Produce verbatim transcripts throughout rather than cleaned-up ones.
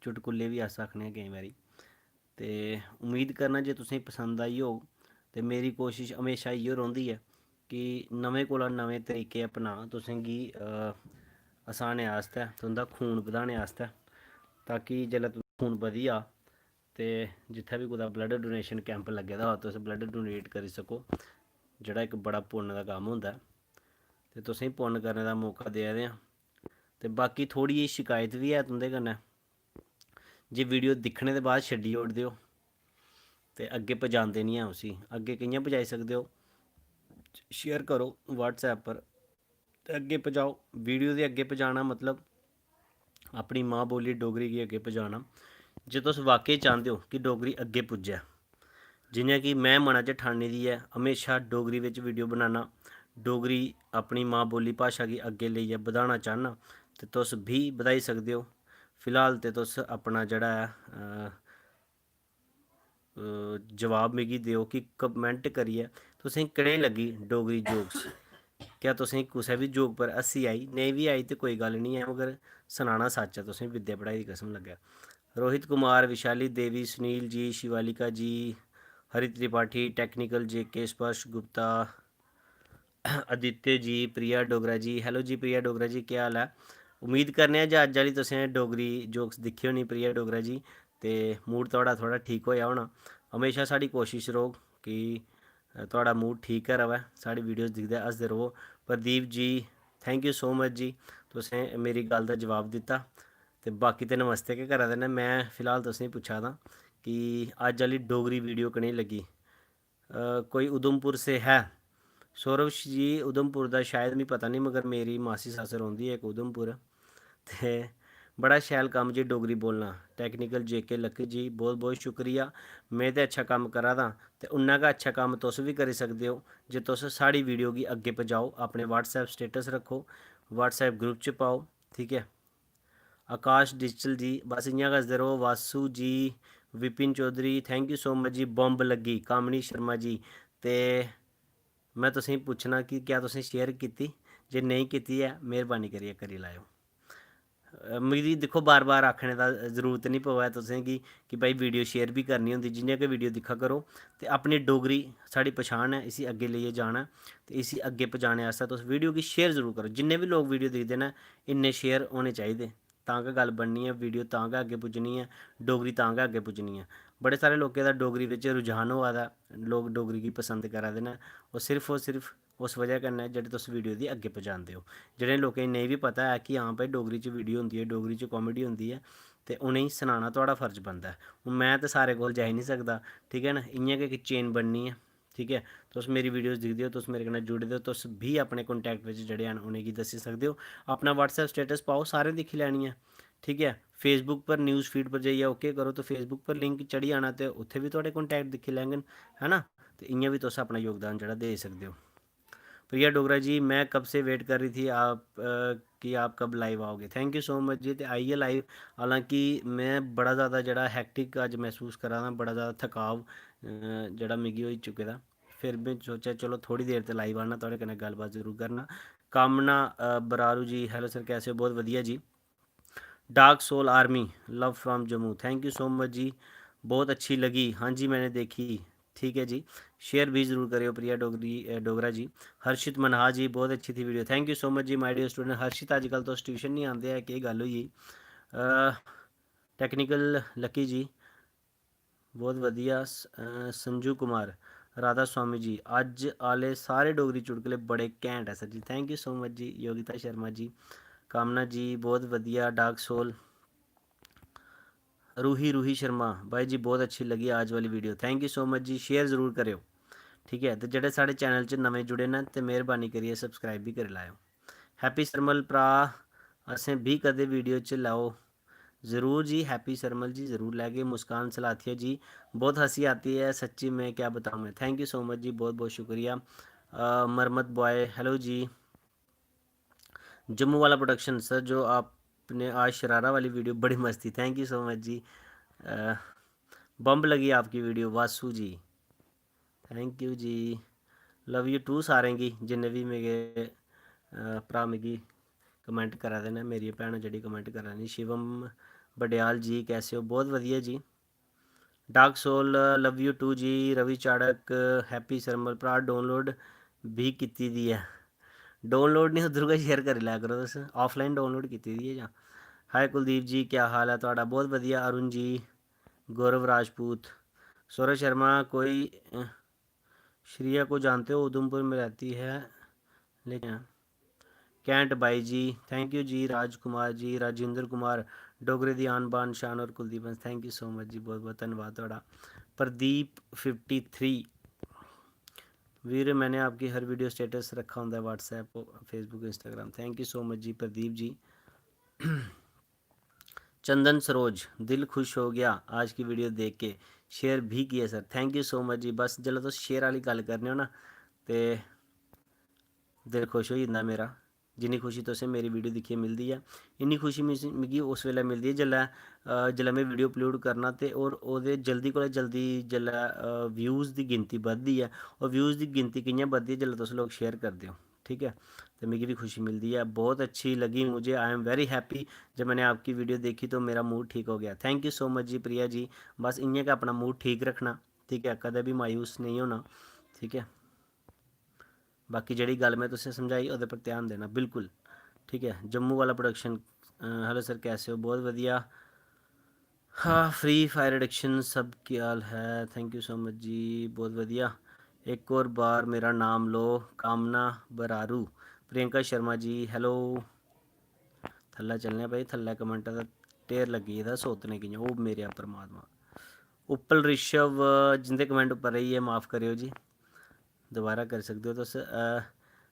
चुटकुले बी अस आखने आं केईं बारी। ते उम्मीद करना जे तुसेंगी पसंद आई होग। ते मेरी कोशिश म्हेशा इ'यो रौंह्दी ऐ कि नमें कोला नमें तरीके अपनां तुसेंगी, अ, हसाने आस्तै, तुं'दा खून बधाने आस्तै, ताकि जेल्लै तुं'दा खून बधी जा ते जित्थै बी कुतै blood donation camp लग्गे दा होऐ, तुस blood donate करी सको, जेह्ड़ा इक बड़ा पुन्न दा कम्म होंदा ऐ। ते तुसेंगी पुन्न करने दा मौका देआ दे आं। ते बाकी थोह्ड़ी जेही शिकायत बी ऐ तुं'दे कन्नै, जे video दिक्खने दे बाद छड्डी ओड़दे ओ ते अग्गें पजांदे निं ऐ उसी। अग्गें कि'यां पजाई सकदे ओ? Share करो WhatsApp पर ते अग्गें पजाओ। Video दे अग्गें पजाना मतलब अपनी मां बोली डोगरी गी अग्गें पजाना। जे तुस वाकई चांह्दे ओ कि डोगरी अग्गें पुज्जै, जि'यां कि में मना च ठानी दी ऐ, म्हेशा डोगरी बिच video बनाना, डोगरी अपनी मां बोली भाशा गी अग्गें लेइयै बधाना चाह्न्नां, ते तुस बी बधाई सकदे ओ। फिलहाल ते तुस अपना जेह्ड़ा ऐ, अ, अ, जवाब मिगी देओ कि comment करियै तुसें कनेही लग्गी डोगरी jokes। क्या तुसें कुसै बी joke पर हस्सी आई? नेईं बी आई ते कोई गल्ल निं ऐ, मगर सनाना सच्च ऐ, तुसें विद्या पढ़ाई दी कसम लग्गै। रोहित कुमार, विशाली देवी, सुनील जी, शिवालिका जी, हरि त्रिपाठी, technical जे के स्पर्श गुप्ता, आदित्य जी, प्रिया डोगरा जी, hello जी प्रिया डोगरा जी, केह् हाल ऐ? उम्मीद करने आं जे अज्ज आह्ली तुसें डोगरी jokes दिक्खी होनी प्रिया डोगरा जी, ते mood थुआढ़ा थोह्ड़ा ठीक होएआ होना। म्हेशा साढ़ी कोशिश रौह्ग कि, अ, थुआढ़ा mood ठीक गै र'वै, साढ़ी videos दिखदे हसदे र'वो। Pradeep ji, thank you so much जी, तुसें मेरी गल्ल दा जवाब दित्ता। ते बाकी ते नमस्ते गै करा दे न। में फिलहाल तुसेंगी पुच्छा दा कि अज्ज आह्ली डोगरी video कनेही लग्गी? अ, कोई उधमपुर से है? सौरभ जी, उधमपुर दा शायद मिगी पता निं, मगर मेरी मासी सस्स रौंह्दी ऐ इक उधमपुर। ते बड़ा शैल कम्म जी डोगरी बोलना। Technical जे के लक्की जी, बहुत बहुत शुक्रिया। में ते अच्छा कम्म करा दा, ते उन्ना गै अच्छा कम्म तुस बी करी सकदे ओ जे तुस साढ़ी video गी अग्गें पजाओ, अपने WhatsApp status रक्खो, WhatsApp group च पाओ, ठीक ऐ। आकाश डिजिटल जी, बस इ'यां गै हसदे र'वो। Vasu ji, Vipin Chaudhary, thank you so much जी। बम्ब लग्गी, कामिनी शर्मा जी। ते में तुसेंगी पुच्छना कि क्या तुसें share कीती? जे नेईं कीती ऐ, मेहरबानी करियै करी लैओ। अ, मिगी दिक्खो, बार बार आखने दा जरूरत निं पवै तुसेंगी कि भाई video share बी करनी होंदी। जि'यां कि video दिक्खा करो ते अपनी डोगरी साढ़ी पछान ऐ, इसी अग्गें लेइयै जाना ऐ। ते इसी अग्गें पजाने आस्तै तुस video गी share जरूर करो। जिन्ने बी लोक video दिखदे न, इन्ने share होने चाहिदे, तां गै गल्ल बननी ऐ, video तां गै अग्गें पुज्जनी ऐ, डोगरी तां गै अग्गें पुज्जनी ऐ। बड़े सारे लोकें दा डोगरी बिच रुझान होआ दा, लोक डोगरी गी पसंद करा दे न, ओह् सिर्फ, ओह् सिर्फ उस वजह कन्नै जेह्ड़े तुस video दी अग्गें पजांदे ओ। जेह्ड़े लोकें गी नेईं बी पता ऐ कि हां भाई, डोगरी च video होंदी ऐ, डोगरी च comedy होंदी ऐ, ते उ'नेंगी सनाना थुआढ़ा फर्ज बनदा ऐ। हून में ते सारें कोल जाई निं सकदा, ठीक ऐ ना? इ'यां गै इक chain बननी ऐ, ठीक ऐ? तुस मेरी videos दिखदे ओ, तुस मेरे कन्नै जुड़े दे ओ, तुस बी अपने contact बिच जेह्ड़े हैन, उ'नेंगी दस्सी सकदे ओ। अपना WhatsApp status पाओ, सारें दिक्खी लैनी ऐ, ठीक ऐ? Facebook पर, news feed पर जाइयै OK करो, ते Facebook पर link चढ़ी जाना, ते उत्थै बी थुआढ़े contact दिक्खी लैङन, है ना? ते इ'यां बी तुस अपना योगदान जेह्ड़ा देई सकदे ओ। प्रिया डोगरा जी, मैं कब से wait कर रही थी आप, अ, कि आप कब live आओगे। Thank you so much जी। ते आई गे live, हालांकि मैं बड़ा ज़्यादा जेह्ड़ा hectic अज्ज मसूस करा दा, बड़ा ज़्यादा थकाव, अ, जेह्ड़ा मिगी होई चुके दा। फिर में सोचेआ, चलो, थोह्ड़ी देर ते live आना, थुआढ़े कन्नै गल्लबात जरूर करना। कामना, अ, बरारू जी, hello sir, कैसे हो? बहुत वधिया जी। Dark Soul Army, love from Jammu, thank you so much जी। बहुत अच्छी लगी, हाँ जी, मैंने देखी। ठीक है जी, share भी ज़रूर करेओ प्रिया डोगरी, अ, डोगरा जी। हर्षित मनहा जी, बहुत अच्छी थी video, thank you so much ji. My dear student हर्षित, अजकल तुस tuition नहीं आंदे ऐ, केह् गल्ल होई गेई? अ, technical लकी जी, बहुत वधिया। स-, अ, संजू कुमार, राधा स्वामी जी, अज्ज आह्ले सारे डोगरी चुटकले बड़े घैंट ऐ sir ji. Thank you so much जी। योगिता शर्मा जी, कामना जी, बहुत वधिया। Dark Soul, रूही, रूही शर्मा, भाई जी, बहुत अच्छी लगी आज वाली video, thank you so much ji. Share ज़रूर करेओ, ठीक ऐ। ते जेह्ड़े साढ़े channel च नमें जुड़े न, ते मेहरबानी करियै subscribe बी करी लैओ। Happy Sharmal भ्रा, असें बी कदें video च लैओ। ज़रूर जी, Happy Sharmal जी, ज़रूर लैगे। मुस्कान सलाथिया जी, बहुत हंसी आती है सच्ची में, क्या बताऊँ मैं। Thank you so much जी, बहुत बहुत शुक्रिया। अ, मरमत boy, hello जी। जम्मू वाला production sir, जो आपने आज शरारा वाली video, बड़ी मस्ती, thank you so much जी। अ, बम्ब लगी आपकी video, Vasu ji, thank you ji. Love you too सारें गी, जिन्ने बी मेरे, अ, भ्राऽ मिगी comment करा दे न, मेरियां भैनां जेह्ड़ी comment करा दियां, शिवम बडियाल जी, कैसे हो? बहुत वधिया जी। Dark soul, love you too जी। रवि चाड़क, हैप्पी सरमल भ्रा, डाउनलोड भी कीती दी ऐ। डाउनलोड नहीं, उद्धर गै शेयर करी लै करो तुस, ऑफलाइन डाउनलोड कीती दी ऐ जां। हाय कुलदीप जी, क्या हाल ऐ थुआढ़ा? बहुत वधिया अरुण जी, गौरव राजपूत, सौरभ शर्मा, कोई अ, श्रिया को जानते हो? उधमपुर में रहती है लेकिन कैंट बाई जी, थैंक यू जी। राजकुमार जी, राजेंद्र कुमार, डोगरे दी आन बान शान और कुलदीप हंस, थैंक यू सो मच जी, बहुत बहुत धन्यवाद थुआढ़ा। प्रदीप फिफ्टी थ्री, वीर मैंने आपकी हर वीडियो स्टेटस रखा होंदा है WhatsApp, Facebook, Instagram। Thank you so much जी प्रदीप जी। चंदन सरोज, दिल खुश हो गया आज की वीडियो देख के, शेयर भी किया sir. Thank you so much जी। बस जिसलै तुस शेयर आह्ली गल्ल करने हो ना, ते दिल खुश होई जंदा मेरा। जिन्नी खुशी तुसें मेरी वीडियो दिक्खियै मिलदी ऐ, इन्नी खुशी मिस- मिगी उस बेल्लै मिलदी ऐ जिसलै अ, जिसलै में वीडियो अपलोड करना ते होर ओह्दे जल्दी कोला जल्दी जिसलै व्यूज़ दी गिनती बधदी ऐ। और व्यूज़ दी गिनती कि'यां बधदी ऐ? जिसलै तुस लोग शेयर करदे हो, ठीक ऐ, ते मिगी बी खुशी मिलदी ऐ। बहुत अच्छी लगी मुझे, I am very happy। जब मैंने आपकी वीडियो देखी तो मेरा मूड ठीक हो गया। थैंक यू सो मच जी प्रिया जी। बस इ'यां गै अपना मूड ठीक रक्खना, ठीक ऐ, कदें बी मायूस नेईं होना, ठीक ऐ। बाकी जेह्ड़ी गल्ल में तुसें समझाई, ओह्दे पर ध्यान देना, बिल्कुल, ठीक ऐ। जम्मू वाला प्रोडक्शन, हेलो सर, कैसे हो? बहुत वधिया। हाँ, फ्री फायर एडिक्शन सब क्या हाल है? थैंक यू सो मच जी, बहुत वधिया। एक और बार मेरा नाम लो, कामना बरारू। प्रियंका शर्मा जी, हेलो। थल्लै चलने आं भाई, थल्लै कमेंटां दा ढेर लग्गी गेदा, सोतने कि'यां? ओह् मेरेआ परमात्मा। उप्पल ऋषभ, जिंदे कमेंट उप्पर रेही गे, माफ़ करेओ जी, दोबारा करी सकदे ओ तुस। अ,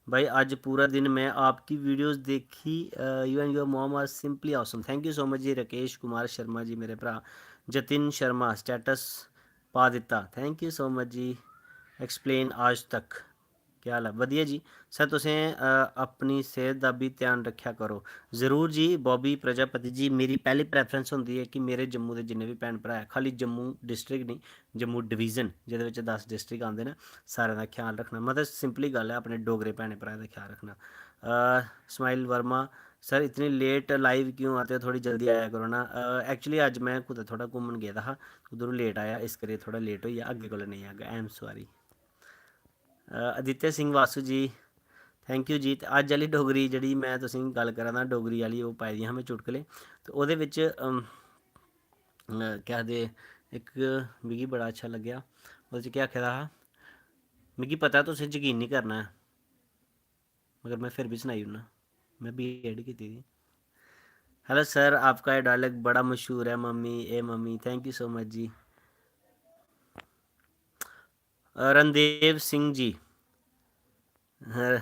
भाई, अज्ज पूरा दिन मैं आपकी वीडियोज़ देखी। You and your mom are simply awesome। Thank you so much जी। राकेश कुमार शर्मा जी, मेरे भ्राऽ। जतिन शर्मा, स्टेटस पा दित्ता। Thank you so much जी। एक्सप्लेन आज तक। क्या हाल ऐ? बधिया जी। सर, तुसें, अ, अपनी सेह्त दा बी ध्यान रक्खेआ करो। जरूर जी, बॉबी प्रजापति जी, मेरी पैह्ली प्रेफरेंस होंदी ऐ कि मेरे जम्मू दे जिन्ने बी भैन भ्राऽ ऐ, खाल्ली जम्मू डिस्ट्रिक्ट निं, जम्मू डिवीजन, जेह्दे बिच दस डिस्ट्रिक्ट आंदे न, सारें दा ख्याल रक्खना। मतलब, सिंपली गल्ल ऐ, अपने डोगरे भैनें भ्राएं दा ख्याल रक्खना। अ, स्माइल वर्मा, सर, इतनी लेट लाइव क्यों आते हो? थोड़ी जल्दी आया करो ना। अ, actually, अज्ज में कुतै थोह्ड़ा घूमन गेदा हा, उद्धरूं लेट आया, इस करियै थोह्ड़ा लेट होई गेआ, अग्गें कोला नेईं आगा, I am sorry। A, Aditya Singh Vasu ji, thank you जी। ते अज्ज आह्ली डोगरी जेह्ड़ी में तुसेंगी गल्ल करा दा, डोगरी आह्ली, ओह् पाई दियां हां में चुटकले। ते ओह्दे बिच, अम, अ, केह् आखदे, इक मिगी बड़ा अच्छा लग्गेआ। ओह्दे च केह् आखे दा हा, मिगी पता तुसें जकीन निं करना ऐ, मगर में फिर बी सनाई ओड़ना, में B.Ed कीती दी। हेलो सर, आपका ये डायलॉग बड़ा मशहूर है, मम्मी, ए mummy. Thank you so much जी। अ, Randev Singh ji, I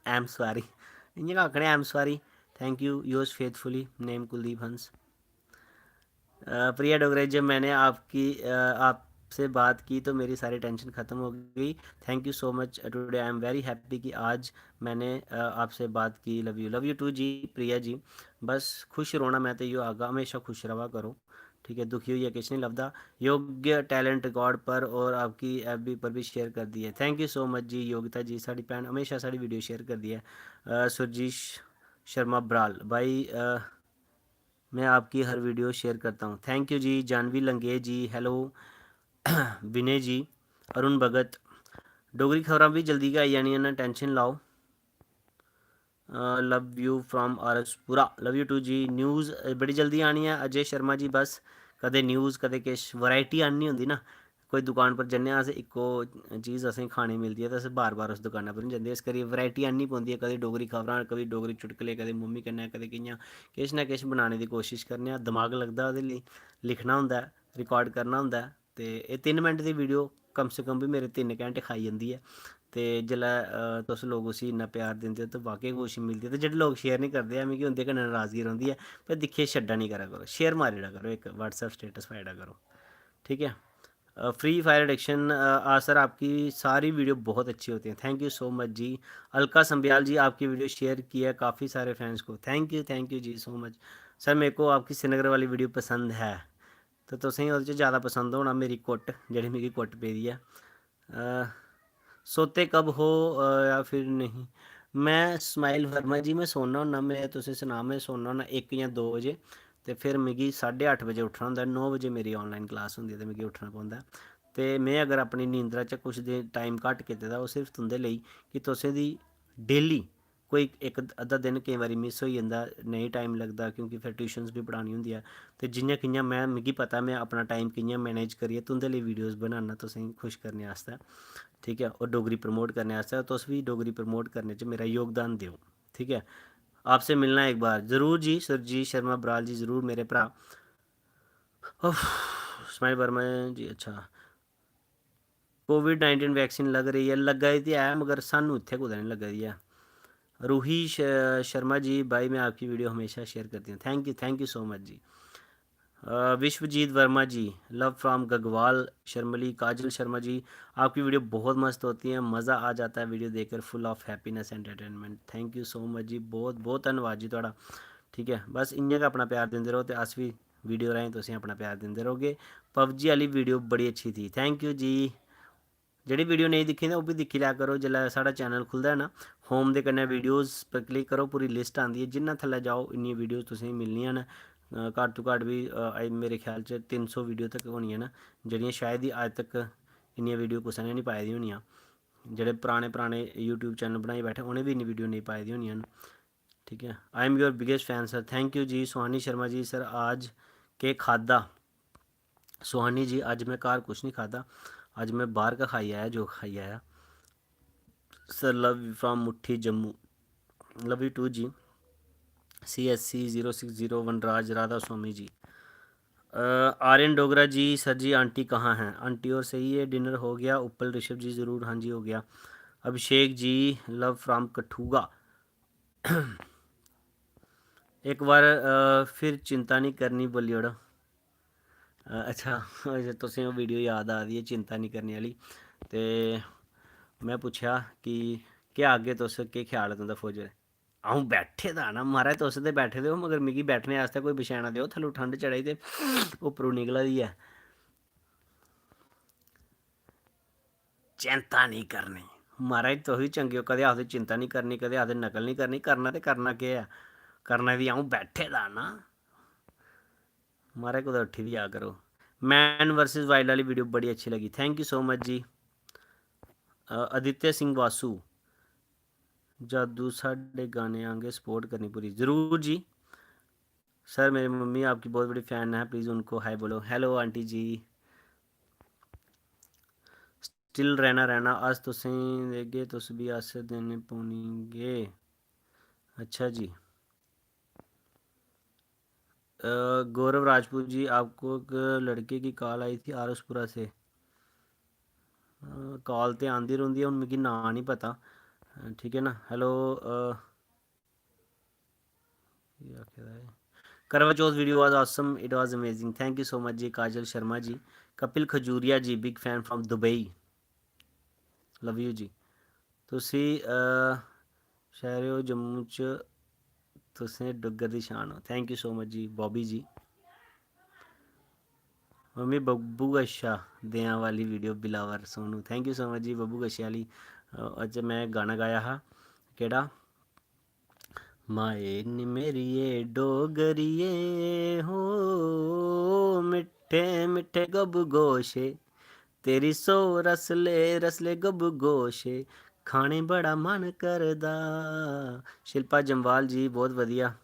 am sorry, इ'यां गै आखने, I am sorry। Thank you, yours faithfully, name Kuldeep हंस। अ, प्रिया डोगरे, जब मैंने आपकी, अ, आपसे बात की तो मेरी सारी टेंशन ख़त्म हो गई। Thank you so much today, I am very happy कि आज मैंने, अ, आपसे बात की। Love you, love you too जी, प्रिया जी। बस खुश रौह्ना, में ते इ'यो आखगा, म्हेशा खुश र'वा करो, ठीक ऐ। दुखी होइयै किश निं लभदा। योग्य टैलेंट रिकॉर्ड पर और आपकी FB पर भी शेयर कर दी है। Thank you so much जी योगिता जी, साढ़ी भैन, म्हेशा साढ़ी वीडियो शेयर करदी ऐ। अ, सुरजीश शर्मा बराल, भाई, अ, मैं आपकी हर वीडियो शेयर करता हूँ। Thank you जी। जानवी लंगे जी, हेलो। विनय जी, अरुण भगत, डोगरी खबरां बी जल्दी गै आई जानियां न, टेंशन लैओ। Love you from R S Pura. Love you too जी। न्यूज़, अ, बड़ी जल्दी आनी ऐ अजय शर्मा जी। बस कदें न्यूज़, कदें किश, वैरायटी आह्ननी होंदी ना। कोई दुकान पर जन्ने आं अस, इक्को चीज़ असेंगी खाने गी मिलदी ऐ ते अस बार बार उस दुकाना पर निं जंदे। इस करियै वैरायटी आह्ननी पौंदी ऐ, कदें डोगरी खबरां, कदें डोगरी चुटकले, कदें मम्मी कन्नै, कदें कि'यां, किश ना किश बनाने दी कोशश करने आं। दमाग लगदा ओह्दे लेई, लिखना होंदा ऐ, रिकॉर्ड करना होंदा ऐ। ते एह् तिन्न मिंट दी वीडियो कम से कम बी मेरे तिन्न घैंटे खाई जंदी ऐ। ते जिसलै, अ, तुस लोक उसी इन्ना प्यार दिंदे ओ ते वाकई खुशी मिलदी ऐ। ते जेह्ड़े लोक शेयर निं करदे ऐ, मिगी उं'दे कन्नै नराजगी रौंह्दी ऐ, पर दिक्खियै छड्डा निं करा करो, शेयर मारी ओड़ा करो, इक WhatsApp स्टेटस पाई ओड़ा करो, ठीक ऐ। अ, फ्री फायर एडिक्शन, अ, आ सर, आपकी सारी वीडियो बहुत अच्छी होती हैं। Thank you so much जी। अलका संबियाल जी, आपकी वीडियो शेयर की है काफ़ी सारे फैंस को। Thank you, thank you जी so much। सर, मेरे को आपकी श्रीनगर वाली वीडियो पसंद है। ते तुसेंगी ओह्दे च ज़्यादा पसंद होना मेरी कुट्ट, जेह्ड़ी मिगी कुट्ट पेदी ऐ। अ, सोते कब हो, अ, या फिर नहीं? मैं स्माइल वर्मा जी, मैं सोना होन्ना, मैं तुसें सनां, मैं सोना होन्ना इक जां दो बजे। ते फिर मिगी साढ़े अट्ठ बजे उट्ठना होंदा ऐ, नौ बजे मेरी आनलाइन क्लास होंदी ऐ ते मिगी उट्ठना पौंदा ऐ। ते में अगर अपनी नींदरा च कुछ दे टाइम घट्ट कीते दा, ओह् सिर्फ तुं'दे लेई कि तुसें दी डेली कोई इक अद्धा दिन केईं बारी मिस होई जंदा, नेईं टाइम लगदा, क्योंकि फिर ट्यूशन्स बी पढ़ानी होंदी ऐ। ते जि'यां कि'यां में, मिगी पता में अपना टाइम कि'यां मैनेज करियै तुं'दे लेई वीडियोज़ बनाना, तुसेंगी खुश करने आस्तै, ठीक ऐ, और डोगरी प्रमोट करने आस्तै। तुस बी डोगरी प्रमोट करने च मेरा योगदान देओ, ठीक ऐ। आपसे मिलना एक बार, ज़रूर जी, सुरजीत शर्मा बराल जी, ज़रूर मेरे भ्राऽ। उफ, स्माइल वर्मा जी, अच्छा, कोविड नाइनटीन वैक्सीन लग रही ऐ? लग्गा दी ते ऐ, मगर सानूं इत्थै कुतै निं लग्गा दी ऐ। रूही श-, शर्मा जी, भाई, मैं आपकी वीडियो हमेशा शेयर करती हूँ। Thank you, thank you so much जी। अ, विश्वजीत वर्मा जी, love from गगवाल, शर्मली, काजल शर्मा जी, आपकी वीडियो बहुत मस्त होती है, मज़ा आ जाता है वीडियो देखकर, full of happiness entertainment। Thank you so much जी, बहुत बहुत धन्नवाद जी थुआढ़ा। ठीक ऐ, बस इ'यां गै अपना प्यार दिंदे र'वो ते अस बी वीडियो राहें तुसेंगी अपना प्यार दिंदे रौह्गे। पबजी आह्ली वीडियो बड़ी अच्छी थी, thank you जी। जेह्ड़ी वीडियो नेईं दिक्खी ते ओह् बी दिक्खी लै करो। जेल्लै साढ़ा चैनल खु'लदा ऐ ना, होम दे कन्नै वीडियोज़ पर क्लिक करो, पूरी लिस्ट आंदी ऐ, जिन्ना थल्लै जाओ इन्नियां वीडियोज़ तुसेंगी मिलनियां न। अ, घट्ट तो घट्ट बी, अ, अजें मेरे ख्याल च तिन्न सौ वीडियो तक होनियां न, जेह्ड़ियां शायद ही अज्ज तक इन्नियां वीडियो कुसै ने निं पाई दियां होनियां। जेह्ड़े पराने पराने YouTube चैनल बनाई बैठे, उ'नें बी इन्नी वीडियो नेईं पाई दियां होनियां न। ठीक ऐ, I am your biggest fan sir, thank you जी। सुहानी शर्मा जी, सर आज केह् खाद्धा? सुहानी जी, अज्ज में घर कुछ नहीं खाद्धा, अज्ज में बाहर का खाई आया, जो खाई आया। Sir, love from Muthi Jammu. Love you too जी। C S C zero six zero Vanraj Radha Swami ji. अ, आर्यन डोगरा जी, सर जी, आंटी कहाँ हैं? आंटी और सही है, डिनर हो गया? उपल ऋषभ जी, ज़रूर, हाँ जी, हो गया। Abhishek ji, love from Kathua. एक बार, अ, फिर चिंता नहीं करनी बोली ओड़ो। अ, अच्छा, अच्छा, तुसें ओह् वीडियो याद आ दी ऐ चिंता निं करने आह्ली। ते में पुच्छेआ कि केह् आखगे तुस, केह् ख्याल ऐ तुं'दा फौजी? अ'ऊं बैठे दा ना, महाराज, तुस ते बैठे दे ओ, मगर मिगी बैठने आस्तै कोई बछैना देओ, थल्लों ठंड चढ़ा दी ते उप्परों निकला दी ऐ। चिंता निं करनी। महाराज, तुस बी चंगे ओ, कदें आखदे चिंता निं करनी, कदें आखदे नकल निं करनी, करना ते करना केह् ऐ? करना बी अ'ऊं बैठे दा ना। महाराज, कुतै उट्ठी बी जा करो। Man versus Wild आह्ली वीडियो बड़ी अच्छी लगी, thank you so much जी। अ, आदित्य सिंह वासु, जादू साढ़े गाने आंगे, सपोर्ट करनी पूरी, ज़रूर जी। सर, मेरी मम्मी आपकी बहुत बड़ी फैन है, प्लीज़ उनको हाय बोलो। हेलो आंटी जी। स्टिल रहना रहना, अस तुसें देगे, तुस भी अस देने पौनी गे। अच्छा जी। अ, गौरव राजपूत जी, आपको एक लड़के की कॉल आई थी आरएसपुरा से। अ, कॉल ते आंदी रौंह्दी ऐ, हून मिगी नांऽ निं पता। अ, ठीक ऐ ना? हेलो, अ, केह् आखे दा एह्? करवा चौथ video was awesome, it was amazing, thank you so much जी। काजल शर्मा जी, कपिल खजूरिया जी, big fan from Dubai, love you जी। तुसी, अ, शैह्रे ओ जम्मू च, तुसें डुग्गर दी शान ओ। Thank you so much जी बॉबी जी। मम्मी बब्बू गच्छा देआं वाली video Billawar Sonu, thank you so much जी बब्बू गच्छे आह्ली। अ, अज्ज में गाना गाया हा, केह्ड़ा? माए नी मेरिये डोगरिये हो, मिट्ठे मिट्ठे गब गोशे, तेरी सौ रसले रसले गब गोशे, खाने बड़ा मन करदा। शिल्पा जम्वाल जी, बहुत वधिया।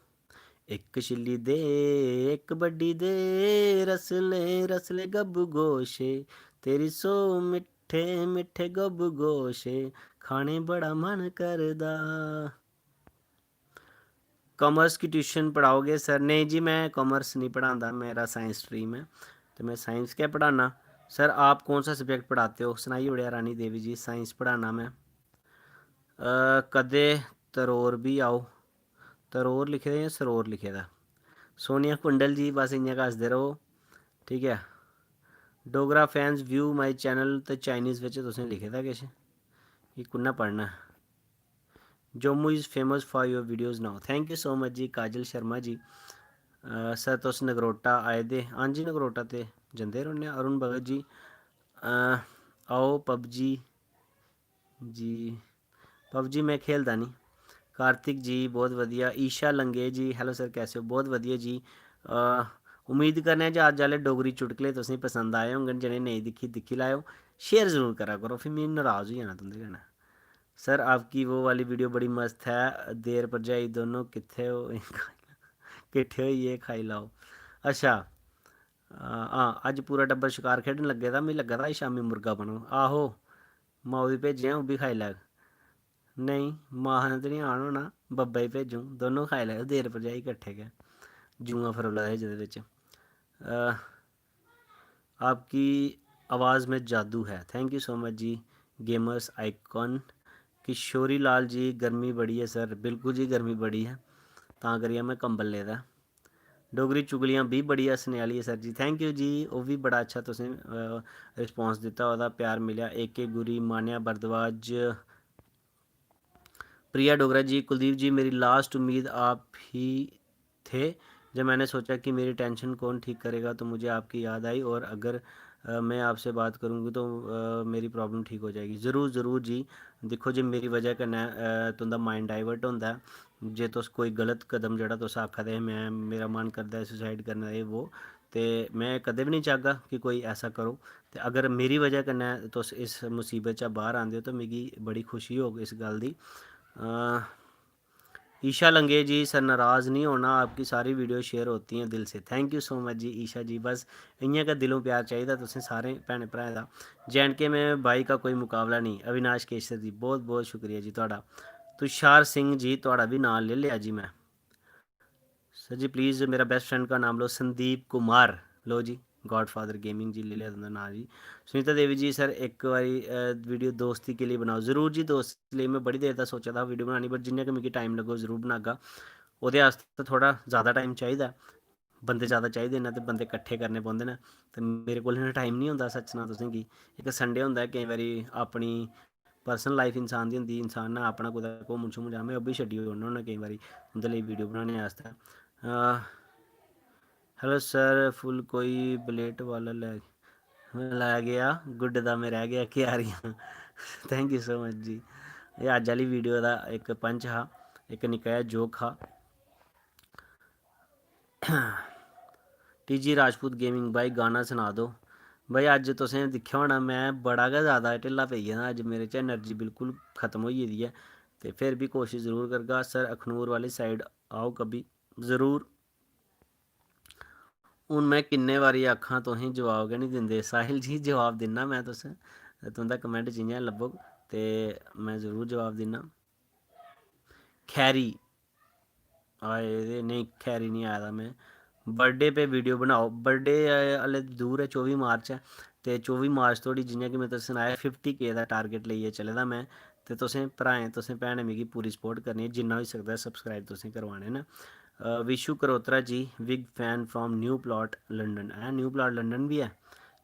इक छिल्ली दे, इक बड्डी दे, रसले रसले गब गोशे, तेरी सौ मिट्ठे मिट्ठे गब गोशे, खाने बड़ा मन करदा। कॉमर्स की ट्यूशन पढ़ाओगे सर? नेईं जी, में कॉमर्स निं पढ़ांदा, मेरा साइंस स्ट्रीम ऐ ते में साइंस गै पढ़ाना। सर, आप कौन सा सब्जेक्ट पढ़ाते हो? सनाई ओड़ेआ रानी देवी जी, साइंस पढ़ाना में। अ, कदें तरोर बी आओ। तरोर लिखे दा जां सरोर लिखे दा? सोनिया कुंडल जी, बस इ'यां गै हसदे र'वो, ठीक ऐ। Dogra fans view my channel, ते चाइनीज़ बिच तुसें लिखे दा किश, कि कु'न्नै पढ़ना ऐ? Jammu is famous for your videos now, thank you so much जी काजल शर्मा जी। अ, सर, तुस नगरोटा आए दे? हां जी, नगरोटा ते जंदे रौह्ने आं। अरुण भगत जी, अ, आओ पबजी जी, पबजी में खेलदा निं। कार्तिक जी, बहुत वधिया। ईशा लंगे जी, hello sir, कैसे हो? बहुत वधिया जी। अ, उम्मीद करने आं जे अज्ज आह्ले डोगरी चुटकले तुसेंगी पसंद आए होङन। जि'नें नेईं दिक्खी, दिक्खी लैएओ। शेयर जरूर करा करो, फ्ही में नराज होई जाना तुं'दे कन्नै। सर, आपकी वो वाली वीडियो बड़ी मस्त है। देर भरजाई दोनों कित्थे हो? किट्ठे होइयै खाई लैओ। अच्छा, अ, हां, अज्ज पूरा टब्बर शकार खेढन लग्गे दा। मिगी लग्गा दा एह् शामी मुर्गा बनग। आहो, माऊ दी भेजेआं, ओह् बी खाई लैग। नेईं, मां ने ते निं आन होना, बब्बै गी भेजूं, दोनों खाई लैओ, देर भरजाई कट्ठे गै। जुआं फरोला दे हे जेह्दे बिच। अ, आपकी आवाज़ में जादू है। Thank you so much जी, गेमर्स आइकन। किशोरी लाल जी, गर्मी बड़ी ऐ सर। बिल्कुल जी, गर्मी बड़ी ऐ, तां करियै में कंबल लेदा ऐ। डोगरी चुगलियां बी बड़ी हस्सने आह्ली ऐ सर जी। Thank you जी, ओह् बी बड़ा अच्छा तुसें, अ, रिस्पांस दित्ता, ओह्दा प्यार मिलेआ। ए के गुरी, मान्या भारद्वाज, प्रिया डोगरा जी, कुलदीप जी, मेरी लास्ट उम्मीद आप ही थे। जब मैंने सोचा कि मेरी टेंशन कौन ठीक करेगा, तो मुझे आपकी याद आई, और अगर, अ, मैं आपसे बात करूँगी तो, अ, मेरी प्रॉब्लम ठीक हो जाएगी। ज़रूर, ज़रूर जी। दिक्खो जे मेरी वजह कन्नै, अ, तुं'दा माइंड डाइवर्ट होंदा ऐ, जे तुस कोई गलत कदम, जेह्ड़ा तुस आखा दे हे, मैं, मेरा मन करदा ऐ सुसाइड करने दा, एह् वो, ते मैं कदें बी निं चाह्गा कि कोई ऐसा करो। ते अगर मेरी वजह कन्नै तुस इस मुसीबत चा बाह्र आंदे ओ, ते मिगी बड़ी खुशी होग इस गल्ल दी। अ, ईशा लंगे जी, सर, नाराज़ नहीं होना, आपकी सारी वीडियो शेयर होती हैं दिल से। Thank you so much जी ईशा जी, बस इ'यां गै दिलों प्यार चाहिदा तुसें सारें भैनें भ्राएं दा। जे एंड के में भाई का कोई मुकाबला नहीं। अविनाश केसर जी, बहुत बहुत शुक्रिया जी थुआढ़ा। तुषार सिंह जी, थुआढ़ा भी नांऽ लेई लेआ जी में। सर जी, प्लीज मेरा बेस्ट फ्रेंड का नाम लो, संदीप कुमार। लो जी, गॉडफादर गेमिंग जी, लेई लेआ तुं'दा नांऽ जी। सुनीता देवी जी, सर, इक बारी, अ, वीडियो दोस्ती के लिए बनाओ। जरूर जी, दोस्ती लेई में बड़ी देर दा सोचा दा हा वीडियो बनानी, but जि'यां कि मिगी टाइम लग्गग, जरूर बनागा। ओह्दे आस्तै थोह्ड़ा जैदा टाइम चाहिदा ऐ, बंदे जैदा चाहिदे न, ते बंदे कट्ठे करने पौंदे न, ते मेरे कोल इन्ना टाइम निं होंदा, सच्च सनां तुसें गी। इक संडे होंदा ऐ, केईं बारी अपनी पर्सनल लाइफ इंसान दी होंदी, इंसान ने अपना कुतै घूमन शूमन जाना, में ओह् बी छड्डी ओड़ना होन्ना केईं बारी उं'दे लेई वीडियो बनाने आस्तै। अ, हेलो सर, फुल कोई ब्लेड वाला लै, लै गया, गुड्डे दा में रह गया क्यारियां। Thank you so much जी। एह् अज्ज आह्ली वीडियो दा इक पंच हा, इक निक्का जेहा जोक हा। टी जी राजपूत गेमिंग, भाई गाना सना दो। भाई, अज्ज तुसें दिक्खेआ होना, में बड़ा गै ज़्यादा ढिल्ला पेई गेदा, अज्ज मेरे च एनर्जी बिल्कुल खत्म होई गेदी ऐ, ते फिर बी कोशिश ज़रूर करगा। सर, अखनूर वाली साइड आओ कभी, ज़रूर। हून में किन्ने बारी आखां, तुसें जवाब गै निं दिंदे। साहिल जी, जवाब दिन्ना में, तुस, तुं'दा कमेंट जि'यां लब्भग ते में जरूर जवाब दिन्ना। खैरी आए दे, नेईं, खैरी निं आए दा में। बर्थडे पे वीडियो बनाओ। बर्थडे हल्ले दूर ऐ, चौबी मार्च ऐ, ते चौबी मार्च धोड़ी, जि'यां कि में तुसें सनाया, फिफ्टी के दा टारगेट लेइयै चले दा में। ते तुसें भ्राएं, तुसें भैनें मिगी पूरी सपोर्ट करनी ऐ, जिन्ना होई सकदा ऐ सब्सक्राइब तुसें करवाने न। अ, Vishu Karotra ji, big fan from New Plot London. हैं, न्यू प्लाट लंडन बी ऐ?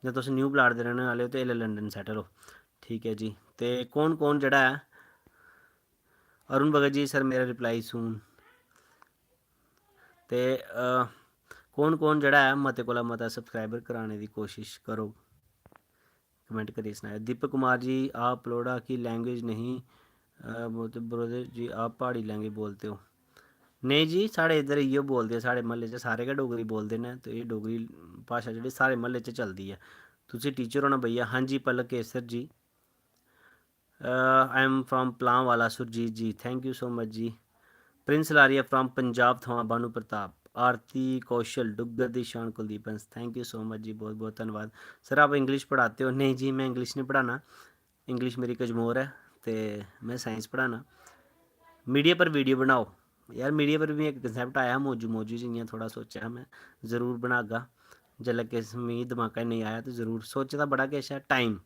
जां तुस न्यू प्लाट दे रौह्ने आह्ले ओ ते इसलै लंडन सैटल ओ? ठीक ऐ जी। ते कौन कौन जेह्ड़ा ऐ, अरुण भगत जी, सर, मेरा रिप्लाई सून। ते, अ, कौन कौन जेह्ड़ा ऐ, मते कोला मता सब्सक्राइबर कराने दी कोशिश करो, कमेंट करियै सनाएओ। दीपक कुमार जी, आप लोड़ा की लैंग्वेज नहीं, अ, बोलते, ब्रदर जी, आप प्हाड़ी लैंग्वेज बोलते हो? नेईं जी, साढ़े इद्धर इ'यो बोलदे, साढ़े म्हल्ले च सारे गै डोगरी बोलदे न, ते एह् डोगरी भाशा जेह्ड़ी साढ़े म्हल्ले च चलदी ऐ। तुसी टीचर ओ ना भैया? हां जी, Palak Kesar ji. Uh, I am from Palanwala, Surjit ji, thank you so much जी। प्रिंस लारिया फ्राम पंजाब थमां, भानु प्रताप, आरती कौशल, डुग्गर दी शान, कुलदीप हंस, thank you so much जी, बहुत बहुत धन्यवाद। सर, आप इंग्लिश पढ़ाते हो? नेईं जी, में इंग्लिश निं पढ़ाना, इंग्लिश मेरी कजमोर ऐ ते में साइंस पढ़ाना। मीडिया पर वीडियो बनाओ। यार, मीडिया पर बी इक कंसैप्ट आया हा, मौजू मौजू च इ'यां थोह्ड़ा सोचेआ हा में, जरूर बनागा। जेल्लै किश मिगी दमाका च नेईं आया ते जरूर, सोचे दा बड़ा किश ऐ। टाइम,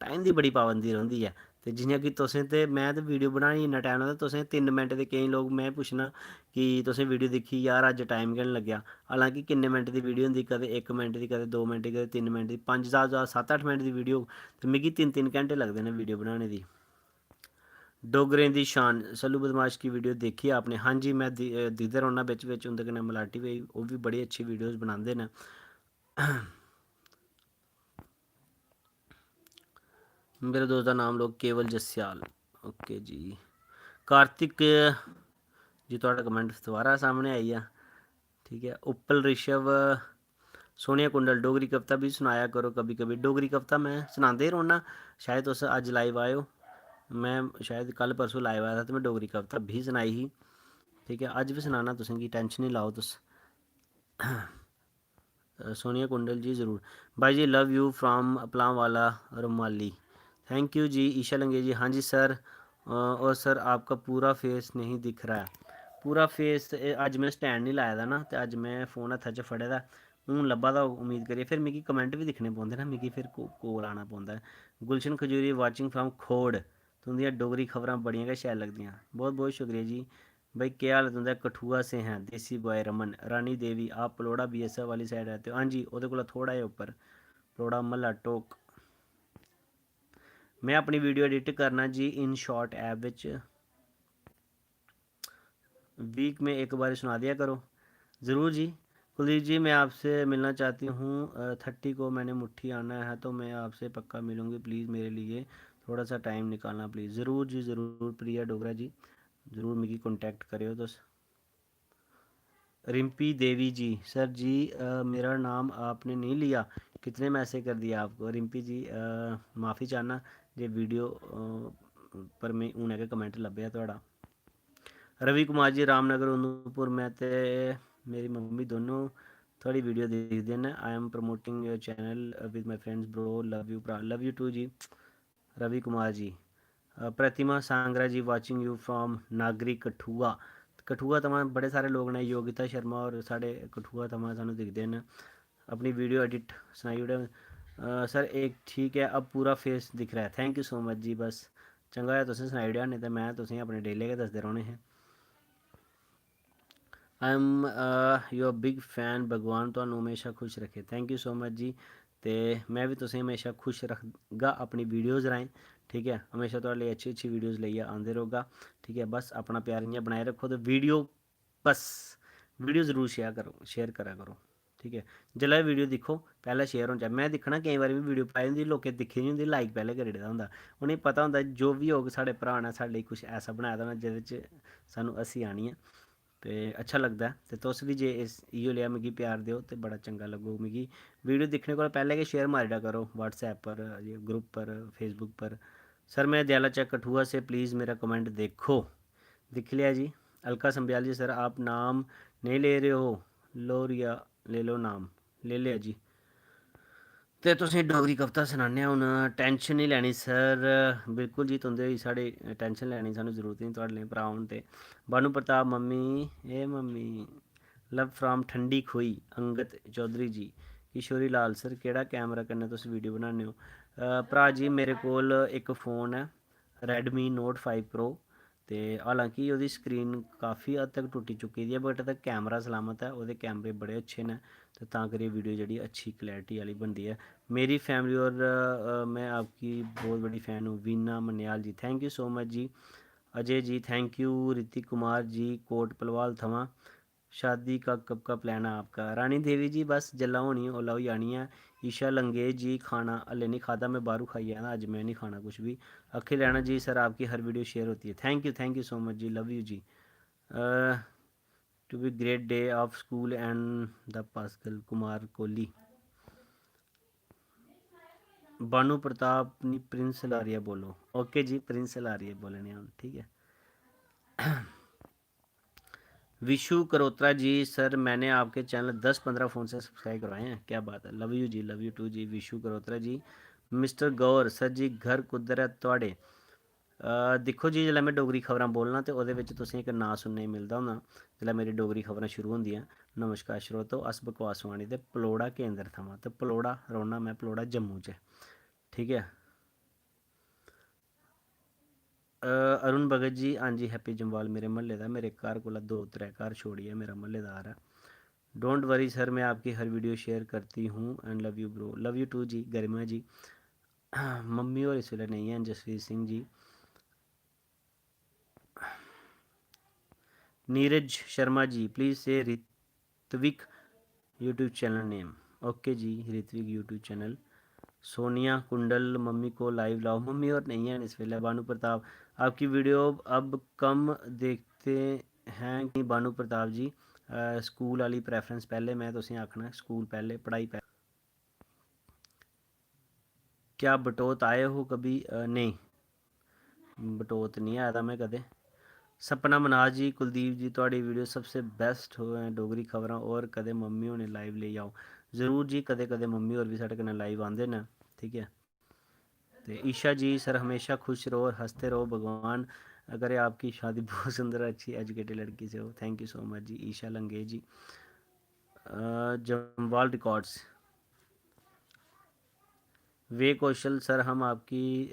टाइम दी बड़ी पाबंदी रौंह्दी ऐ। ते जि'यां कि तुसें ते, में ते वीडियो बनाने गी इन्ना टाइम लगदा, तुसें तिन्न मिंट दे, केईं लोक, में पुच्छना कि तुसें वीडियो दिक्खी, यार, अज्ज टाइम गै निं लग्गेआ। हालांकि किन्ने मिंट दी वीडियो होंदी, कदें इक मिंट दी, कदें दो मिंट दी, कदें तिन्न मिंट दी, पंज, ज्यादा, ज्यादा सत्त अट्ठ मिंट दी वीडियो, ते मिगी तिन्न तिन्न घैंटे लगदे न वीडियो बनाने दी। डोगरें दी शान, सल्लू बदमाश की वीडियो देखी आपने? हाँ जी, में दि-, अ, दिखदे रौह्ना बिच बिच, उं'दे कन्नै मलाटी पेई, ओह् बी बड़ी अच्छी वीडियोज़ बनांदे न। मेरे दोस्त दा नाम लोग केवल जस्याल। ओके जी। कार्तिक जी, थुआढ़ा कमेंट दोबारा सामने आई गेआ। ठीक ऐ, उपल ऋषभ, सोनिया कुंडल, डोगरी कविता भी सुनाया करो कभी कभी। डोगरी कविता मैं सनांदे ही रौह्ना, शायद तुस अज्ज लाइव आए ओ, मैं शायद कल परसों लाइव आया था ते मैं डोगरी कविता भी सनाई ही। ठीक ऐ, अज्ज बी सनाना तुसेंगी, टैंशन निं लैओ तुस। अ, सोनिया कुंडल जी, जरूर। भाई जी, love you from अपलांवाला, rumali. Thank you जी। ईशा लंगे जी, हाँ जी सर। अ, और सर, आपका पूरा फेस नहीं दिख रहा है। पूरा फेस, अज्ज में स्टैंड नहीं लाए दा ना, ते अज्ज में फोन हत्था च फड़े दा, हून लब्भा दा होग, उम्मीद करियै। फिर मिगी कमेंट बी दिक्खने पौंदे ना, मिगी फिर को-, कोल आना पौंदा ऐ। गुलशन खजूरी, watching from खोड़। तुंदियां डोगरी खबरां बड़ियां गै शैल लगदियां। बहुत बहुत शुक्रिया जी। भाई, केह् हाल ऐ तुं'दा? कठुआ से हैं, देसी बॉय रमन। रानी देवी, आप पलौड़ा बीएसएफ वाली साइड रहते हो? हाँ जी, ओह्दे कोला थोह्ड़ा जेहा उप्पर, पलौड़ा म्हल्ला टोक। में अपनी वीडियो एडिट करना जी, इन शॉट ऐप बिच। वीक में इक बारी सुना दिया करो। ज़रूर जी। कुलदीप जी, मैं आपसे मिलना चाहती हूँ। अ, थर्टी को मैंने मुट्ठी आना है, तो मैं आपसे पक्का मिलूँगी। प्लीज़ मेरे लिए थोड़ा सा टाइम निकालना प्लीज़। ज़रूर जी, ज़रूर प्रिया डोगरा जी, ज़रूर मिगी कॉन्टैक्ट करेओ तुस। रिम्पी देवी जी, सर जी, अ, मेरा नाम आपने नहीं लिया, कितने मैसेज कर दिए आपको। रिम्पी जी, अ, माफ़ी चाह्न्नां जे वीडियो, अ, पर में हूनै गै कमेंट लब्भेआ थुआढ़ा। रवि कुमार जी, रामनगर उधमपुर, में ते मेरी मम्मी दोनों थुआढ़ी वीडियो दिखदे न। I am promoting your channel with my friends bro, love you भ्रा। Love you too ji. Ravi Kumar ji. A, Pratima सांगरा ji, watching you from नागरी कठुआ। कठुआ थमां बड़े सारे लोक न, योगिता शर्मा होर साढ़े कठुआ थमां सानूं दिखदे न। अपनी वीडियो एडिट सनाई ओड़ेआ। अ, सर, एक ठीक है, अब पूरा फेस दिख रहा है। Thank you so much जी। बस चंगा होआ तुसें सनाई ओड़ेआ, नेईं ते में तुसेंगी अपने डेली गै दसदे रौह्ने हे। I am your big fan। भगवान तुहानू हमेशा खुश रखे। Thank you so much जी। ते में बी तुसें हमेशा खुश रखगा अपनी वीडियोज़ राहें, ठीक ऐ। हमेशा थुआढ़े लेई अच्छी अच्छी वीडियोज़ लेइयै आंदे रौह्गा, ठीक ऐ। बस अपना प्यार इ'यां बनाए रक्खो ते वीडियो, बस वीडियो ज़रूर शेयर करो, शेयर करा करो, ठीक ऐ। जिसलै वीडियो दिक्खो, पैह्लें शेयर होना चाहिदा। में दिक्खना केईं बारी में वीडियो पाई दी होंदी, लोकें दिक्खी दी होंदी, लाइक पैह्लें करी ओड़े दा होंदा। उ'नेंगी पता होंदा जो बी होग, साढ़े भ्राऽ ने साढ़े लेई कुछ ऐसा बनाए दा होना जेह्दे च सानूं हस्सी आनी ऐ। ते अच्छा लगदा ऐ। ते तुस बी जे इस, इ'यो लेआ मिगी प्यार देओ ते बड़ा चंगा लग्गग मिगी। वीडियो दिक्खने कोला पैह्लें गै शेयर मारी ओड़ा करो WhatsApp पर, ग्रुप पर, Facebook पर। सर, मैं दयाला चक कठुआ से, प्लीज़ मेरा कमेंट देखो। दिक्खी लेआ जी। अलका संब्याल जी, सर आप नाम नहीं ले रहे हो, लो रिया, ले लो नाम, ले लिया जी। ते तुसें डोगरी कविता सनाने आं हून। टैंशन निं लैनी सर, बिल्कुल जी, तुं'दे होई साढ़ी टैंशन लैने दी सानूं जरूरत निं, थुआढ़े नेह् भ्राऽ होन ते। भानु प्रताप, मम्मी, ए मम्मी, love from ठंडी खूही। अंगत चौधरी जी, किशोरी लाल सर, केह्ड़ा कैमरा कन्नै तुस वीडियो बनाने ओ? अ, भ्राऽ जी, मेरे कोल इक फोन ऐ, Redmi Note five Pro, ते हालांकि ओह्दी स्क्रीन काफ़ी हद तक टुट्टी चुकी दी ऐ, but ओह्दा कैमरा सलामत ऐ, ओह्दे कैमरे बड़े अच्छे न, ते तां करियै वीडियो जेह्ड़ी अच्छी क्लैरिटी आह्ली बनदी ऐ। मेरी फैमिली और, अ, मैं आपकी बहुत बड़ी फ़ैन हूँ। Veena Manyal ji, thank you so much जी। Ajay ji, thank you। ऋतिक कुमार जी, कोट भलवाल थमां, शादी का कब का प्लान है आपका? रानी देवी जी, बस जिसलै होनी ओल्लै होई जानी ऐ। ईशा लंगेज जी, खाना हल्ले नहीं खादा, मैं बाहरों खाई आया, अज्ज मैं नहीं खाना कुछ भी। अखिल रैना जी, सर आपकी हर वीडियो शेयर होती है। Thank you, thank you so much जी, love you जी। To be great day of school and the Pascal Kumar Kohli. Bhanu Pratap नी, प्रिंस लारिया बोलो। ओके जी, प्रिंस लारिया बोलने हैं हम, ठीक है। विशु करोत्रा जी, सर मैंने आपके चैनल दस पंद्रह फ़ोन से सब्सक्राइब करवाए हैं। क्या बात है, लव यू जी, लव यू टू जी, विशु करोत्रा जी। मिस्टर गौर, सर जी घर कुद्धर ऐ थुआढ़े? अ, दिक्खो जी, जिसलै में डोगरी खबरां बोलना ते ओह्दे बिच तुसें इक नांऽ सुनने गी मिलदा होना, जिसलै मेरी डोगरी खबरां शुरू होंदियां। नमस्कार श्रोतो, अस बकवास सुआनी दे पलौड़ा केंद्र थमां, ते पलौड़ा रौह्ना में पलौड़ा जम्मू च, ठीक ऐ। अ, अरुण भगत जी, हां जी, हैप्पी जम्वाल मेरे म्हल्ले दा, मेरे घर कोला दो त्रै घर छोड़ियै मेरा म्हल्लेदार ऐ। Don't worry sir, मैं आपकी हर वीडियो शेयर करती हूँ and love you bro, love you too जी। गरिमा जी, मम्मी होर इस बेल्लै नेईं हैन, Jasvir Singh ji. Neeraj Sharma ji, please say Ritwik YouTube channel name। Okay जी, Ritwik YouTube channel. Sonia Kundal, mummy को लाइव लाओ। मम्मी होर नेईं हैन इस बेल्लै। भानु प्रताप, आपकी वीडियो अब कम देखते हैं कि भानु प्रताप जी, स्कूल आह्ली प्रेफरेंस पैह्ले, में तुसेंगी आखना, स्कूल पैह्ले, पढ़ाई पैह्ले। क्या बटोत आए हो कभी? नेईं, बटोत निं आए दा में कदें। सपना मनाज जी, कुलदीप जी, थुआढ़ी वीडियो सबसे बेस्ट होऐ, डोगरी खबरां, और कदें मम्मी होने लाइव लेई आओ। जरूर जी, कदें कदें मम्मी होर बी साढ़े कन्नै लाइव आंदे न, ठीक ऐ। ते ईशा जी, सर हमेशा खुश रहो और हंसते रहो, भगवान करे आपकी शादी बहुत सुंदर अच्छी एजुकेटेड लड़की से हो। थैंक यू सो मच जी, ईशा लंगेज जी। जम्वाल रिकॉर्ड्स। वे कौशल सर, हम आपकी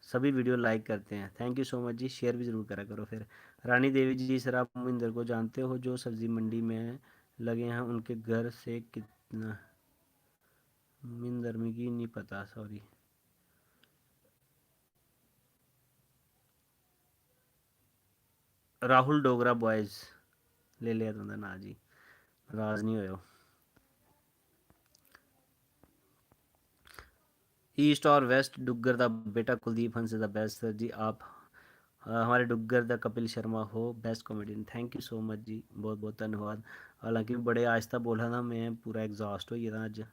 सभी वीडियो लाइक करते हैं। थैंक यू सो मच जी, शेयर भी ज़रूर करा करो। फिर रानी देवी जी, सर आप महिंदर को जानते हो जो सब्जी मंडी में लगे हैं, उनके घर से कितना? महिंदर मिगी नहीं पता, सॉरी। राहुल डोगरा बॉयज़ लेई लेआ तुं'दा नांऽ जी, नराज निं होएओ। ईस्ट और वेस्ट डुग्गर दा बेटा कुलदीप हंस दा बेस्ट सर जी, आप हमारे डुग्गर दा कपिल शर्मा हो, best comedian. Thank you so much जी, बहुत बहुत धन्यवाद। हालांकि बड़े आहिस्ता बोला दा, में पूरा एग्जॉस्ट होई गेदा अज्ज।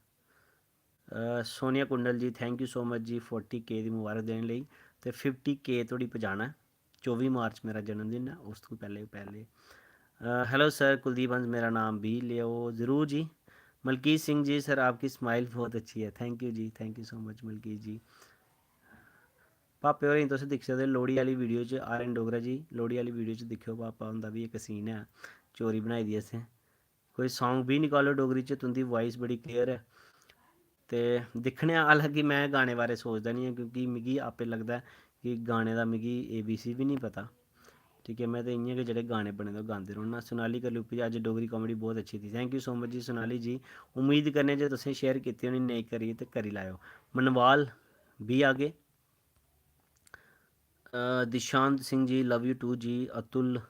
Sonia Kundal ji, thank you so much जी, फोर्टी के दी मुबारक देने लेई। ते फिफ्टी के धोड़ी पजाना ऐ। चौबी मार्च मेरा जन्मदिन ऐ, उस तो पैह्ले पैह्ले। हेलो सर, कुलदीप हंस मेरा नाम भी लियो। ज़रूर जी। मलकीत सिंह जी, सर आपकी स्माइल बहुत अच्छी है। थैंक यू जी, thank you so much Malkit ji. पापे होरें गी तुस दिक्खी सकदे लोह्ड़ी आह्ली वीडियो च, आर एन डोगरा जी, लोह्ड़ी आह्ली वीडियो च दिक्खेओ, पापा हुंदा बी इक सीन ऐ, चोरी बनाई दी असें। कोई सांग भी निकालो डोगरी च, तुं'दी वॉइस बड़ी क्लियर ऐ। ते दिक्खने आं, हालांकि में गाने बारै सोचदा निं ऐ, क्योंकि मिगी आपे लगदा ऐ कि गाने दा मिगी ए बी सी बी निं पता। ठीक ऐ, में ते इ'यां गै जेह्ड़े गाने बने दे ओह् गांदे रौह्ना। सोनाली करलूपी जी, अज्ज डोगरी कॉमेडी बहुत अच्छी थी। थैंक यू सो मच जी सोनाली जी। उम्मीद करने जे तुसें शेयर कीती होनी, नेईं करी ते करी लैओ। मनवाल भी आगे। Dishant Singh ji, love you too जी। Atul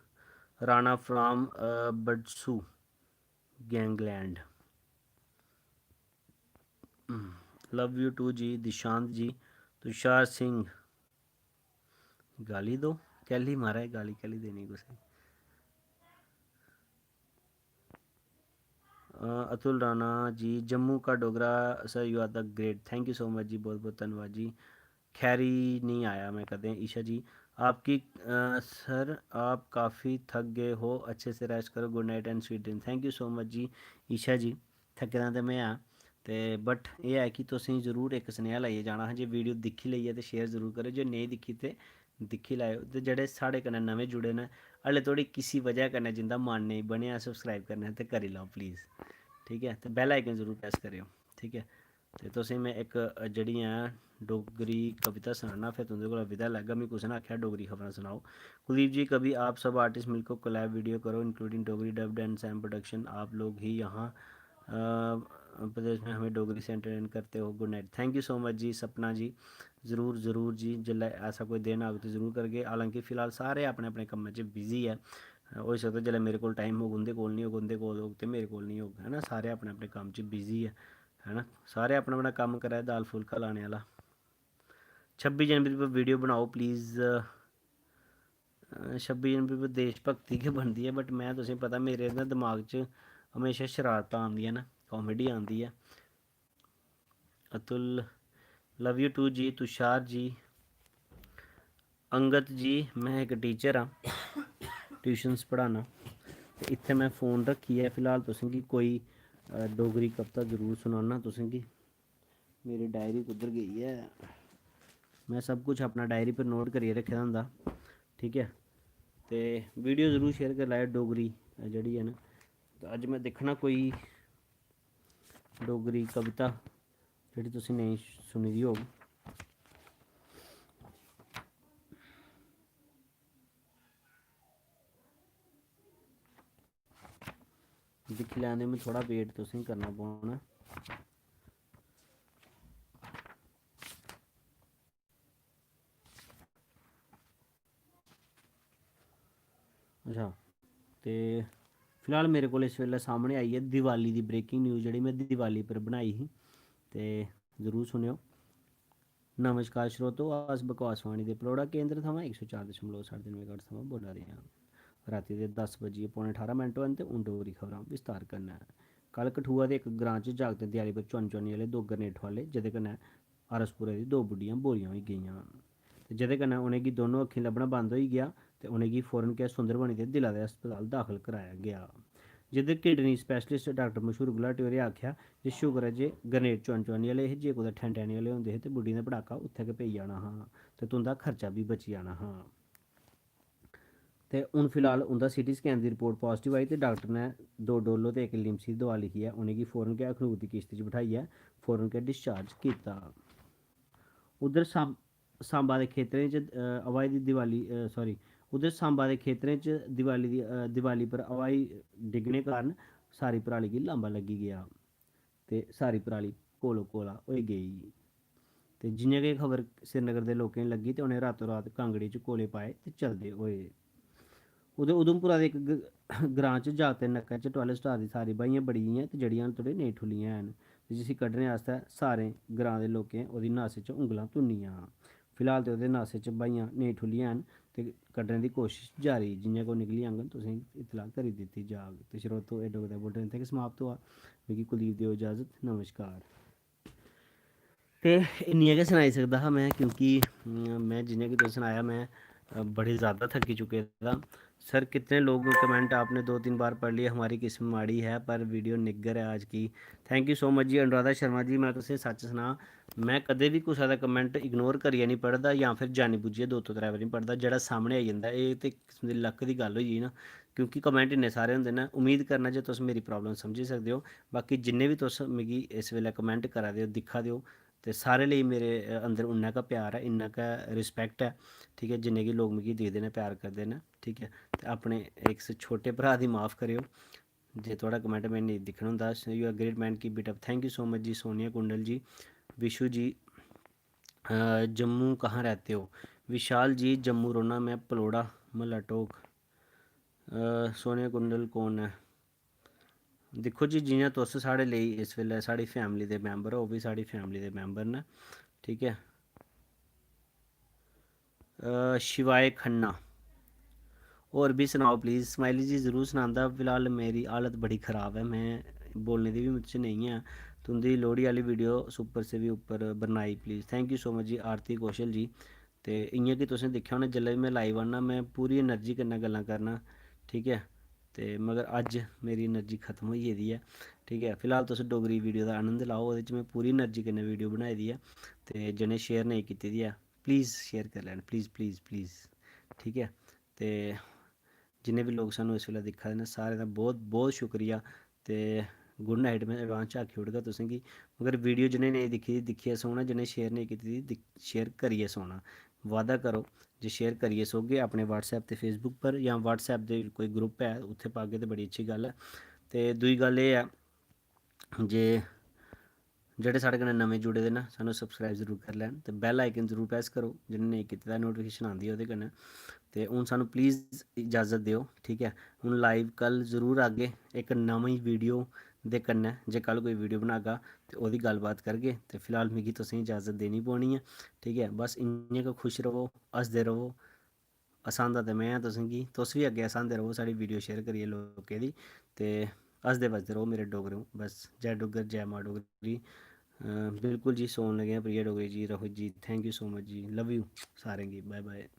Rana from Badsu, Gangland. Love you too जी दिशांत जी। तुषार सिंह, गाली दो। कैली महाराज, गाली कैली देनी कुसै? अतुल राणा जी, जम्मू का Dogra sir, you are the great. Thank you so much जी, बहुत बहुत धन्यवाद जी। खैरी नहीं आया मैं कदें। ईशा जी, आपकी सर, आप काफ़ी थक गए हो, अच्छे से रेस्ट करो। Good night and sweet dream. Thank you so much जी ईशा जी। थके दा ते में आं, ते बट एह् ऐ कि तुसें जरूर इक सनेहा लाइयै जाना हा जे वीडियो दिक्खी लेई ऐ ते शेयर जरूर करो, जे नेईं दिक्खी ते दिक्खी लैओ। ते जेह्ड़े साढ़े कन्नै नमें जुड़े न, हल्ले धोड़ी किसी वजह कन्नै जिंदा मन नेईं बनेआ सब्सक्राइब करने, ते करी लैओ प्लीज, ठीक ऐ। ते बैल आइकन जरूर प्रैस करेओ, ठीक ऐ। ते तुसें में इक जेह्ड़ी ऐ डोगरी कविता सनाना, फिर तुं'दे कोला विदा लैगा। मिगी कुसै ने आखेआ डोगरी खबरां सनाओ। कुलदीप जी, कभी आप सब आर्टिस्ट मिलकर कोलैब वीडियो करो, including Dogri dubbed and Sam production. आप लोग ही यहाँ प्रदेश में हमें डोगरी से एंटरटेन करते हो। Good night. Thank you so much जी सपना जी। ज़रूर ज़रूर जी, जिसलै ऐसा कोई दिन आग ते ज़रूर करगे। हालांकि फ़िलहाल सारे अपने अपने कम्मै च बिजी ऐ। होई सकदा जिसलै मेरे कोल टाइम होग, उं'दे कोल निं होग, उं'दे कोल होग ते मेरे कोल निं होग, है ना। सारे अपने अपने कम्म च बिजी ऐ, है ना। सारे अपना अपना कम्म करा दे, दाल फुल्का लाने आह्ला। छब्बी जनवरी पर वीडियो बनाओ प्लीज। छब्बी जनवरी पर देश भक्ति गै बनदी ऐ, बट में, तुसेंगी पता, मेरे ना दमाग च म्हेशा शरारतां आंदियां न, कॉमेडी आंदी ऐ। अतुल, लव यू टू जी। तुषार जी, अंगत जी, में इक टीचर आं, ट्यूशन्स पढ़ाना, ते इत्थै में फ़ोन रक्खियै फ़िलहाल तुसेंगी कोई डोगरी कविता जरूर सनाना तुसेंगी। मेरी डायरी कुद्धर गेई ऐ? में सब कुछ अपना डायरी पर नोट करियै रक्खे दा होंदा, ठीक ऐ। ते वीडियो जरूर शेयर करी लैएओ डोगरी जेह्ड़ी ऐ ना। ते अज्ज में दिक्खना कोई डोगरी कविता जेह्ड़ी तुसें नेईं सुनी दी होग। दिक्खी लैने, में थोह्ड़ा वेट तुसेंगी करना पौना। अच्छा, ते फिलहाल मेरे कोल इस बेल्लै सामने आई ऐ दिवाली दी ब्रेकिंग न्यूज़, जेह्ड़ी में दिवाली पर बनाई ही, ते ज़रूर सुनेओ। नमस्कार श्रोतो, अस बकवासवाणी दे पलौड़ा केंद्र थमां इक सौ चार दशमलव साढ़े तिन्न मेगाहर्ट्ज थमां बोला दे आं। रातीं दे दस बजियै पौने ठारां मिंट होए न ते हून डोगरी खबरां विस्तार कन्नै। कल कठुआ दे इक ग्रांऽ च जागतें देआली पर चुआनी-चुआनी आह्ले दो grenade ठुआले, जेह्दे कन्नै आर एस पुरै दी दो बुड्ढियां बोरियां होई गेइयां ते जेह्दे कन्नै उ'नेंगी दोनों अक्खीं लब्भना बंद होई गेआ ते उ'नेंगी फौरन गै सुंदरबनी दे दिला दे अस्पताल दाखल कराया गेआ, जिद्धर kidney specialist डाक्टर मशहूर गुलाटी होरें आखेआ जे शुकर ऐ जे grenade चुआनी-चुआनी आह्ले हे, जे कुतै ठैन-ठैनी आह्ले होंदे हे ते बुड्ढियें दा पटाका उत्थै गै पेई जाना हा ते तुं'दा खर्चा बी बची जाना हा। ते हून फिलहाल उं'दा सी टी स्कैन दी रिपोर्ट पाजिटिव आई ते डाक्टर ने दो डोलो ते इक लिम्सी दी दवा लिखियै उ'नेंगी फौरन गै अखनूर दी किश्ती च बठाइयै फौरन गै डिस्चार्ज कीता। उद्धर सां-, सांबा दे खेतरें च, अ, हवाई दी दिवाली, अ, sorry, उद्धर सांबा दे खेतरें च दिवाली दी, अ, दिवाली पर हवाई डिग्गने कारण सारी पराली गी लांबा लग्गी गेआ ते सारी पराली कोलो कोला होई गेई। ते जि'यां गै खबर श्रीनगर दे लोकें गी लग्गी ते उ'नें रातों रात कांगड़ी च कोले पाए ते चलदे होए। उधर उधमपुरा दे इक ग-, ग्रांऽ च जागतें नक्कै च twelve star दी सारी बाहियां बड़ी गेइयां ते जेह्ड़ियां हाल तोड़ी नेईं ठुल्लियां हैन ते जिसी कड्ढने आस्तै सारें ग्रांऽ दे लोकें ओह्दी नासै च उंगलां धुन्नियां। फिलहाल ते ओह्दे नासै च बाहियां नेईं ठुल्लियां हैन ते कड्ढने दी कोशश जारी, जि'यां गै ओह् निकली जाङन तुसेंगी इतलाह् करी दित्ती जाग। ते श्रोतो, एह् डोगरा बोर्डर इत्थें गै समाप्त होआ। मिगी कुलदीप देओ इजाजत। नमस्कार। ते इन्नियां गै सनाई सकदा हा में, क्योंकि, अम, में जि'यां कि तुसें सनाया, में, अ, बड़ी ज़्यादा थक्की चुके दा। सर, कितने लोग कमेंट आपने दो तीन बार पढ़ लिया, हमारी किस्मत माड़ी है, पर वीडियो निग्गर है आज की। Thank you so much जी अनुराधा शर्मा जी, में तुसें सच्च सनां, में कदें बी कुसै दा कमेंट इग्नोर करियै निं पढ़दा जां फिर जानी बुज्झियै दो तो त्रै बारी निं पढ़दा। जेह्ड़ा सामनै आई जंदा, एह् ते इक किस्म दी लक दी गल्ल होई गेई ना, क्योंकि कमेंट इन्ने सारे होंदे न। उम्मीद करना जे तुस मेरी प्रॉब्लम समझी सकदे ओ। बाकी जिन्ने बी तुस मिगी इस बेल्लै कमेंट करा दे ओ, दिक्खा दे ओ, ते सारे लेई मेरे, अ, अंदर उन्ना गै प्यार ऐ, इन्ना गै रिस्पैक्ट ऐ, ठीक ऐ, जिन्ने कि लोक मिगी दिखदे न, प्यार करदे न, ठीक ऐ। ते अपने इस छोटे भ्राऽ दी माफ करेओ जे थुआढ़ा कमेंट में नेईं दिक्खन होंदा। You are great man, keep it up। Thank you so much जी सोनिया कुंडल जी, विशु जी, अ, जम्मू कहाँ रहते हो? विशाल जी, जम्मू रौह्ना में, पलौड़ा म्हल्ला टोक। अ, सोनिया कुंडल कौन ऐ? दिक्खो जी, जि'यां तुस साढ़े लेई इस बेल्लै साढ़ी फैमिली दे मैंबर ओ, ओह् बी साढ़ी फैमिली दे मैंबर न, ठीक ऐ। अ, शिवाय खन्ना, होर बी सनाओ प्लीज। स्माइली जी जरूर सनांदा, फिलहाल मेरी हालत बड़ी खराब ऐ, में बोलने दी बी मुझ च नेईं ऐ। तुं'दी लोह्ड़ी आह्ली वीडियो सुपर से बी उप्पर बनाई please. Thank you so much जी आरती कौशल जी। ते इ'यां कि तुसें दिक्खेआ होना, जिसलै बी में लाइव आन्ना, में पूरी एनर्जी कन्नै गल्लां करना, ठीक ऐ। ते मगर अज्ज मेरी एनर्जी खत्म होई गेदी ऐ, ठीक ऐ। फिलहाल तुस डोगरी वीडियो दा आनंद लैओ, ओह्दे च में पूरी एनर्जी कन्नै वीडियो बनाई दी ऐ। ते जि'नें शेयर नेईं कीती दी ऐ, प्लीज शेयर करी लैन, प्लीज, प्लीज, प्लीज, ठीक ऐ। ते जिन्ने बी लोक सानूं इस बेल्लै दिक्खा दे न, सारें दा बहुत, बहुत शुक्रिया। ते गुड नाइट में एडवांस च आखी ओड़गा तुसेंगी। मगर वीडियो जि'नें नेईं दिक्खी दी, दिक्खियै सोना, जि'नें शेयर नेईं कीती दी, दिक-, शेयर करियै सोना। वादा करो जे शेयर करियै सोगे अपने WhatsApp ते Facebook पर, जां WhatsApp दे कोई ग्रुप ऐ, उत्थै पागे ते बड़ी अच्छी गल्ल ऐ। ते दूई गल्ल एह् ऐ जे जेह्ड़े साढ़े कन्नै नमें जुड़े दे न, सानूं सब्सक्राइब जरूर करी लैन ते बैल आइकन जरूर प्रैस करो, जि'नें नेईं कीते दा, नोटिफिकेशन आंदी ऐ ओह्दे कन्नै। ते हून सानूं प्लीज इजाज़त देओ, ठीक ऐ। हून लाइव कल जरूर आगे इक नमीं वीडियो दे कन्नै, जे कल कोई वीडियो बनागा ते ओह्दी गल्लबात करगे। ते फिलहाल मिगी तुसेंगी इजाज़त देनी पौनी ऐ, ठीक ऐ। बस इ'यां गै खुश रवो, हसदे रवो। हसांदा ते में आं तुसेंगी, तुस बी अग्गें हसांदे रवो साढ़ी वीडियो शेयर करियै लोकें दी। ते हसदे बसदे रवो मेरे डोगरेओ। बस जै डुग्गर, जै मां डोगरी। अ, बिल्कुल जी, सौन लगे आं प्रिया डोगरी जी, Rahul ji, thank you so much जी, love you सारें गी, bye bye।